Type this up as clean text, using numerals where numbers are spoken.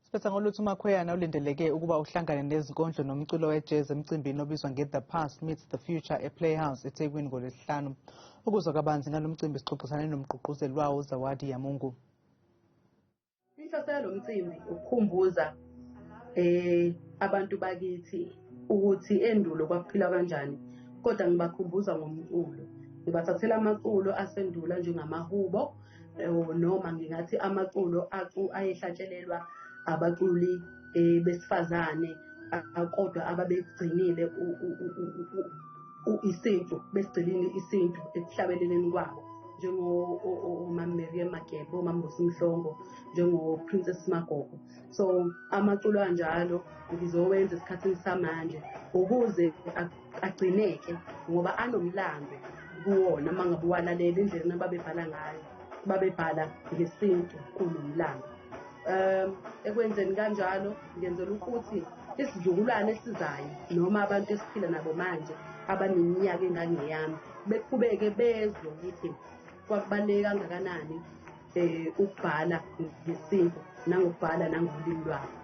Siphetha ngolutho uMakhweyana ulindeleke ukuba uhlangane nezinkondlo nomculo we-jazz emcimbini obizwa nge-The Past Meets the Future ePlayhouse eThekwini ngoLwesihlanu. Ukuzwa kabanzi ngalo mcimbi sixoxisane nomgqugquzeli wawo uZawadi Yamungu. Inhloso yalo mcimbi ukukhumbuza abantu bakithi ukuthi endulo kwakuphilwa kanjani, kodwa ngibakhumbuza ngomculo. Ngibathathela amaculo asendulo njengamahubo, noma ngingathi amaculo ayehlatshelelwa abaculi besifazane, kodwa ababegcinile isintu, besigcinile isintu ekuhlabeleleni kwabo, njengo-Mama Miriam Makeba, oMama Busi Mhlongo, njengo-Princess Magogo. So amaculo anjalo ngizowenza esikhathini samanje ukuze agcineke, ngoba anomlando kuwona. Uma ngabe uwalalela indlela ababebhala ngayo, babebhala ngesintu kunomlando. Ekwenzeni kanjalo ngenzela ukuthi isizukulwane esizayo noma abantu esiphila nabo manje abaneminyaka engangeyami beqhubeke bezwe ukuthi kwakubaluleke kangakanani ukubhala ngesintu nangokubhala nangolimi lwabo.